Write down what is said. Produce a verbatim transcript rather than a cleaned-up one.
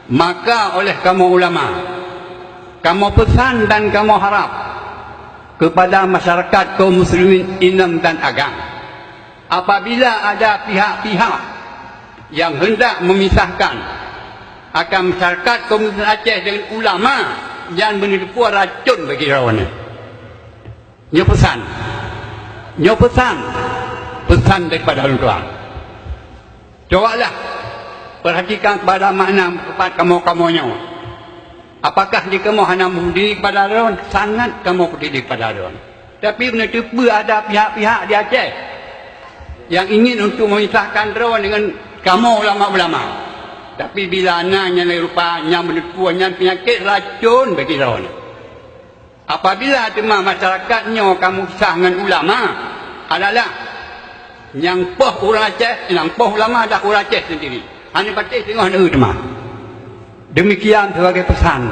Maka oleh kamoe ulama, kamoe peusan dan kamoe harab keupada masyarakat kaum muslimin inong dan agam, apabila ada pihak-pihak nyang hendak memisahkan akan masyarakat kaum muslimin Aceh dengan ulama, nyan meuneuteupue racon bagi droeneuh. Nyoe peusan. Nyoe peusan. Peusan daripada ulôn tuan. Cobalah perhatikan kepada makna teumpat kamoe-kamoe nyoe. Apakah di kamoe hana meupeduli kepada droen? Sangat kamoe peduli kepada droen. Tapi meuneuteupeu ada pihak-pihak di Aceh nyang ingin untuk memisahkan droen dengan kamoe ulama-ulama. Tapi bila na nyang lagée rupa nyan meuneuteupue, nyan peunyakét racon bagi droen. Apabila teuma masyarakat nyoe kamoe pisah ngon ulama, adalah nyang poh ureuëng Aceh, nyang poh ulama adalah ureuëng Aceh sendiri. Hana patéh teungoh neu teuma. Demikian sebagai pesan.